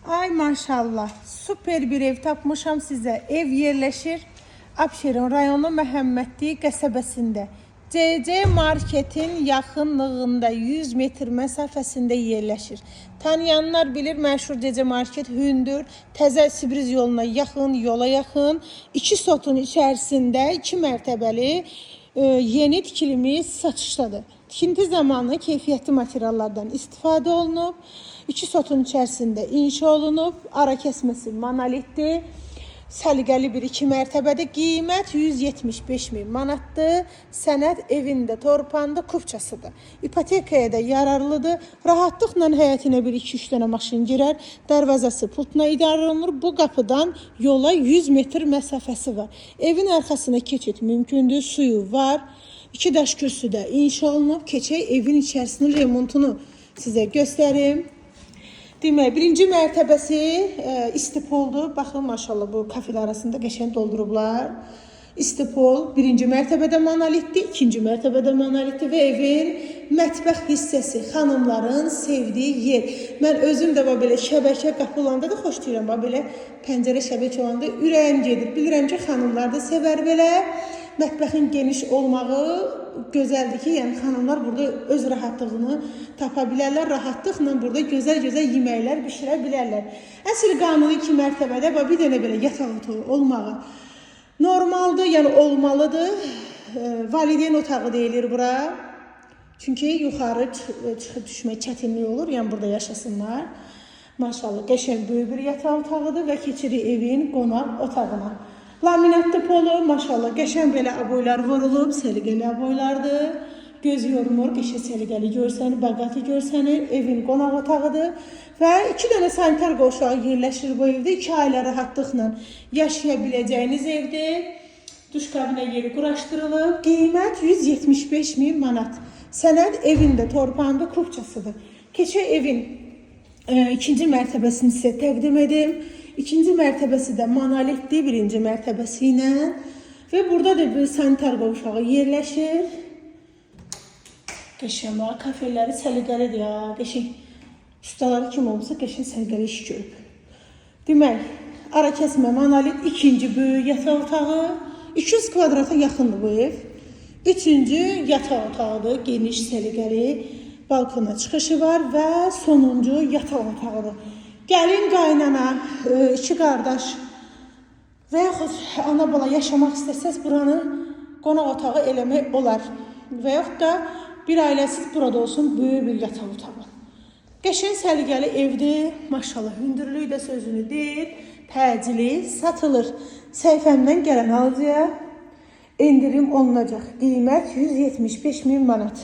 Ay maşallah, super bir ev tapmışam sizə. Ev yerləşir Abşeron rayonu Məhəmmədli qəsəbəsində. CC marketin yaxınlığında 100 metr məsafəsində yerləşir. Tanıyanlar bilir, məşhur CC market hündür, təzə Sibriz yoluna yaxın, yola yaxın, 2 sotun içərisində 2 mərtəbəli yeni tikilmiş satışdadır. Tikinti zamanı keyfiyyətli materiallardan istifadə olunub, 2 sotun içərisində inşa olunub, ara kəsməsi monolitdir. Səliqəli bir 2 mərtəbədə qiymət 175 min manatdır. Sənəd evində, torpağında kupçasıdır. İpotekaya da yararlıdır. Rahatlıqla həyətinə bir 2-3 dənə maşın girər. Darvazası pultla idarə olunur. Bu qapıdan yola 100 metr məsafəsi var. Evin arxasına keçid mümkündür. Suyu var. 2 daş kürsü də inşa olunub. Keçək evin içərisinin remontunu sizə göstərim. Demək, birinci mərtəbəsi istipoldur. Baxın, maşallah bu kafelər arasında qəşəng doldurublar. İstipol birinci mərtəbədə monolitdir, ikinci mərtəbədə monolitdir və evin mətbəx hissəsi xanımların sevdiyi yer. Mən özüm də bax belə şəbəkə qapı olanda da xoşlayıram. Bax belə pəncərə şəbəkə olanda ürəyim gedir. Bilirəm ki, xanımlar da sevər belə. Mətbəxin geniş olmağı gözəldir ki, yəni xanımlar burada öz rahatlığını tapa bilərlər, rahatlıqla burada gözəl-gözəl yeməklər bişirə bilərlər. Əsl qanuni 2 mərtəbədə bax bir dənə belə yataq otağı olmağı normaldır, yəni olmalıdır. Valideyn otağı deyilir bura. Çünki yuxarı çıxıb düşmək çətinlik olur, yəni burada yaşasınlar. Maşallah, qəşəng böyük bir yataq otağıdır və keçirik evin qonaq otağına. Laminatlı polu, maşallah, qəşəng belə aboylar vurulub, səliqəli aboylardır. Göz yormur, qəşəng səliqəli görsənir, baqatı görsənir, evin qonaq otağıdır. Və 2 dənə sanitar qovşağı yerləşir bu evdə. 2 ailə rahatlıqla yaşaya biləcəyiniz evdir. Duş kabinə yeri quraşdırılıb. Qiymət 175 min manat. Sənəd evində, torpağında kupçasıdır. Keçək evin ikinci mərtəbəsini sizə təqdim edim. İkinci mərtəbəsi də monolitdir, birinci mərtəbəsi ilə. Və burada da bir sanitar qovşağı yerləşir. Qəşəng bax, kafeləri səliqəlidir ya. Qəşəng ustaları kim olsa qəşəng səliqəli iş görüb. Demək, ara kəsmə monolit ikinci böyük yataq otağı. 200 kvadrata yaxındır bu ev. Üçüncü yataq otağıdır, geniş səliqəli. Balkona çıxışı var və sonuncu yataq otağıdır. Gəlin qaynana, 2 qardaş və yaxud ana bala yaşamaq istəsəz buranı qonaq otağı eləmək olar. Və yaxud da bir ailəsiz burada olsun böyük bir yataq otağı. Qəşəng səliqəli evdir. Maşallah, hündürlüyü də sözünü deyir. Təcili satılır. Səhifəmdən gələn alıcıya endirim olunacaq. Qiymət 175 min manat.